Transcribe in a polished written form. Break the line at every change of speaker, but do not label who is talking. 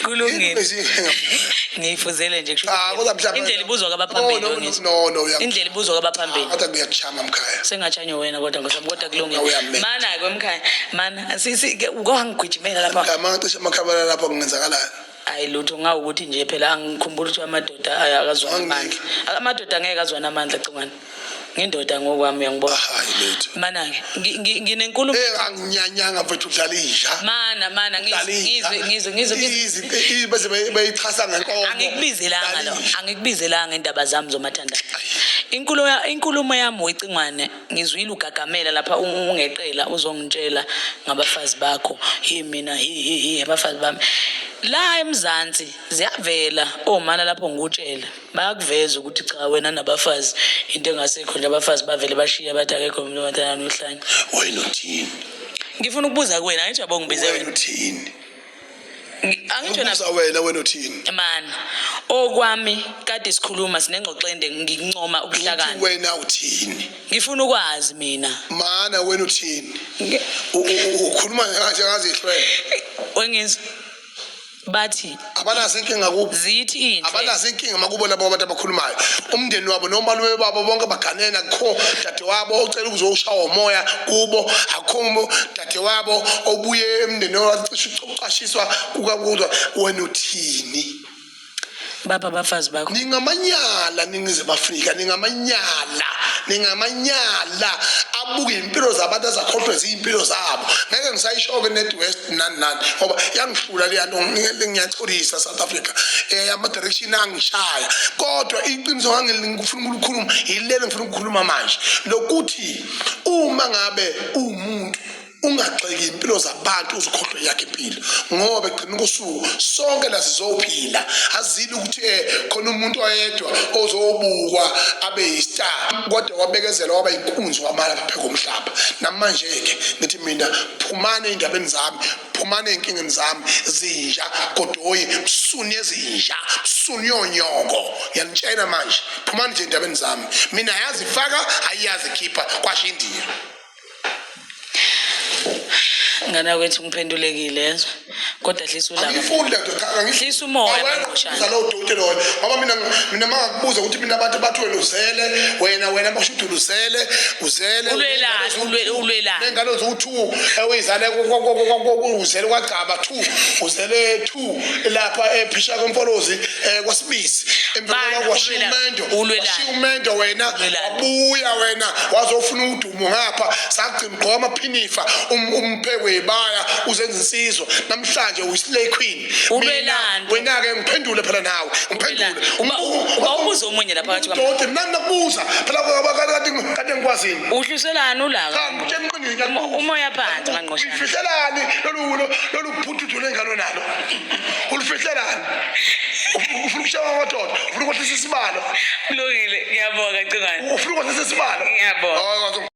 Kulungile. Ngiyifuzele nje kusho.
Ah, kodwa mhlawumbe
Indlela ibuzwa kwabaphambili.
Oh, no, no,
ngithi.
no, no, uya-
Indlela ibuzwa kwabaphambili.
Kodwa ngiyakuchama mkhaya.
Sengatshanywa wena kodwa nkosi kodwa kulungile.
Awuyamela.
Mana ke mkhaya. Mana sisi ke kwangigijimela lapha.
La mangicishe amakhamera lapha kungenzakalani?
Hayi lutho ngawukuthi nje phela angikhumbula ukuthi amadoda aya akazwana
Anginiki.
amandla. Amadoda angeke azwana amandla Cingwane. Ngindoda ngokwami uyangibona.
Hayi lethu.
Mana ke nginenkulumo
Eh anginyanyanga mfethu udlala inja.
mana mana
Udlala inja.
ngizwe ngizwe ngizwe ngizwe
Izi bese beyichasa ngenkomo.
Angikubizelanga
Udlala
lo
inja.
angikubizelanga indaba zami zomathandana. Inkulumo yami wecingwane ngizwile ugagamela lapha ungeqela uzongitshela ngabafazi bakho hi mina hi hi hi abafazi bami la eMzansi ziyavela omana lapho ngikutshela bayakuveza ukuthi cha wena nabafazi into engasekho nje abafazi bavele bashiya bathi akekho umuntu omathandana nohlanya.
Wena uthini?
Ngifuna ukubuza kuwena angithi yabo ngibize
Wena
wena.
uthini?
Angitsho na
Ngibuza wena wena uthini?
Man, okwami kade sikhuluma sinengxoxo ende ngikuncoma
Uthi
ubuhlakani.
wena uthini?
Ngifuna ukwazi mina.
Mana wena uthini? Ukhuluma nje ngazihlwele.
Wengizwe bathi
Abanazo inkinga kubo.
Zithi inhle.
Abanazo inkinga makubo labo abantu abakhulumayo. Umndeni wabo nomalume babo bonke baganene akukho dadewabo ocela ukuzowushawa umoya kubo, akukho dadewabo obuye emndeni wacishe ucashiswa kukakuzwa wena uthini?
Bapha abafazi bakho.
Ningamanyala Ningizimu Afrika, ningamanyala, ningamanyala abuke impilo zabantu azakhohlwe ziyimpilo zabo. Ngeke ngisayisho-ke net west nani nani ngoba yangihlula leya nto, ngiyaxolisa South Africa. Ama-direction angishaya kodwa iqiniso ngangifuna ukulikhuluma yilelo ngifuna ukukhuluma manje lokuthi uma ngabe uwumuntu ungagxeki impilo zabantu uzikhohlwe yakhe impilo ngoba ekugcineni kosuku sonke la sizophila azile ukuthi khona umuntu oyedwa ozobukwa abe yistar kodwa wabekezela waba inkunzi wamala lapha komhlaba. Namanje-ke ngithi mina phumani ey'ndabeni zami, phumani ey'nkingeni zami, zinja godoyi msuni ezinja msuni yonyoko ngiyanitshela manje phumani nje ey'ndabeni zami mina yazi faka ayiyazi khipha kwasho indiya.
Ngana kwethu ngiphendulekile yezwa kodwa hlisa ulaka.
Angifuni le nto cha angifuni.
Hlisa umoya,
Awena
Mangoshana.
ubuza lowo doti loyo ngoba mina mangakubuza ukuthi mina abantu bathi wena uzele wena wena basho ukuthi uzele uzele
Ulwelani, ulwelani?
Nengane ziwu-2 ewuyizale uzele kwagcaba 2 uzele 2 lapha ephisha kwemfolozi kwaSibisi emva
Bana,
kwashiya
ulwelani?
umendo
Ulwelani?
washiya umendo wena
Ulwelani?
wabuya wena wazofuna udumo ngapha sagcina ugqoka amaphinifa umphekwe yibaya uzenza insizwa namhlanje uyi-slay queen.
Ulwelani?
Wena-ke ngiphendule phela nawe ngiphendule.
Bawubuza omunye lapha phakathi kwami.
Doti mina nakubuza phela kade ngikwazini.
Uhluselani ulaka?
Cha ngitshela iqiniso ngiyakubuza.
Umoya phansi Manqoshana.
Ulifihlelani lolu phuthudu lengane nalo? Ulifihlelani? Ufuna ukushaya amadoda, ufuna ukwehlisa isibalo.
Kulungile, ngiyabonga Cingwane.
Ufuna ukwehlisa isibalo.
Ngiyabonga.
Hayi,